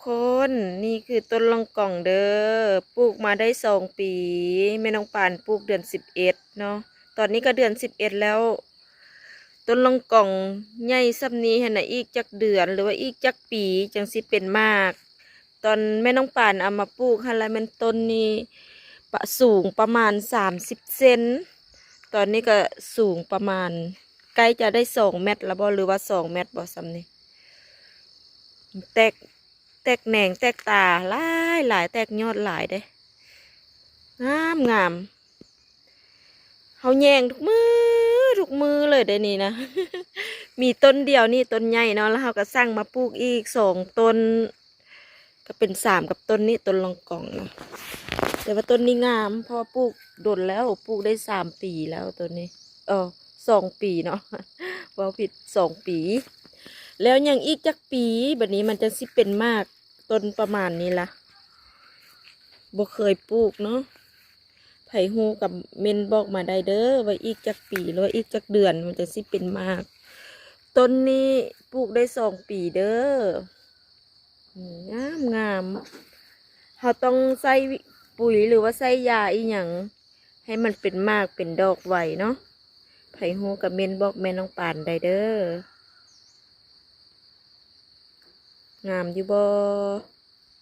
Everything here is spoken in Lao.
ຄົນ ນີ້ຄືຕົ້ນລອງກອງເດີ ປູກມາໄດ້ສອງປີ ແມ່ນ້ອງປານປູກເດືອນສິບເອັດເນາະ ຕອນນີ້ກໍເດືອນສິບເອັດແລ້ວ. ຕົ້ນລອງກອງໃຫຍ່ສ່ຳນີ້ຫັ້ນນະ ອີກຈັກເດືອນ ຫຼືວ່າອີກຈັກປີຈັ່ງຊິເປັນໝາກ? ຕອນແມ່ນ້ອງປານເອົາມາປູກຫັ້ນລະແມ່ນຕົ້ນນີ້ປະ ສູງປະມານສາມສິບເຊັນ ຕອນນີ້ກໍສູງປະມານ ໃກ້ຈະໄດ້ສອງແມັດລະບໍ່ ຫຼືວ່າສອງແມັດບໍ່ ສ່ຳນີ້. ແຕກ ແຕກແໜງແຕກຕາຫຼາຍໆ ແຕກຍອດຫຼາຍເດ້ ງາມໆ. ເຮົາແຍງທຸກມື້ ທຸກມື້ເລີຍເດ້ນີ້ນະ ມີຕົ້ນດຽວນີ້ ຕົ້ນໃຫຍ່ເນາະ ແລ້ວເຮົາກໍສັ່ງມາປູກອີກສອງຕົ້ນ ກໍເປັນສາມກັບຕົ້ນນີ້ ຕົ້ນລອງກອງນະ. ແຕ່ວ່າຕົ້ນນີ້ງາມ ເພາະວ່າປູກດົນແລ້ວ ປູກໄດ້ສາມປີແລ້ວຕົ້ນນີ້ ເອີ ສອງປີເນາະ ເວົ້າຜິດ ສອງປີ. ແລ້ວຍັງອີກຈັກປີ ບັດນີ້ມັນຈັ່ງຊິເປັນໝາກ ຕົ້ນປະມານນີ້ລະ ບໍ່ເຄີຍປູກເນາະ. ໃຜຮູ້ກໍເມັ້ນບອກມາໄດ້ເດີ ວ່າອີກຈັກປີ ຫຼືວ່າອີກຈັກເດືອນມັນຈັ່ງຊິເປັນໝາກ. ຕົ້ນນີ້ປູກໄດ້ສອງປີເດີ ງາມໆ. ເຮົາຕ້ອງໃສ່ປຸ໋ຍ ຫຼືວ່າໃສ່ຢາອີ່ຫຍັງ ໃຫ້ມັນເປັນໝາກເປັນດອກໄວເນາະ. ໃຜຮູ້ກໍເມັ້ນບອກແມ່ນ້ອງປານໄດ້ເດີ. ງາມຢູ່ບໍ່?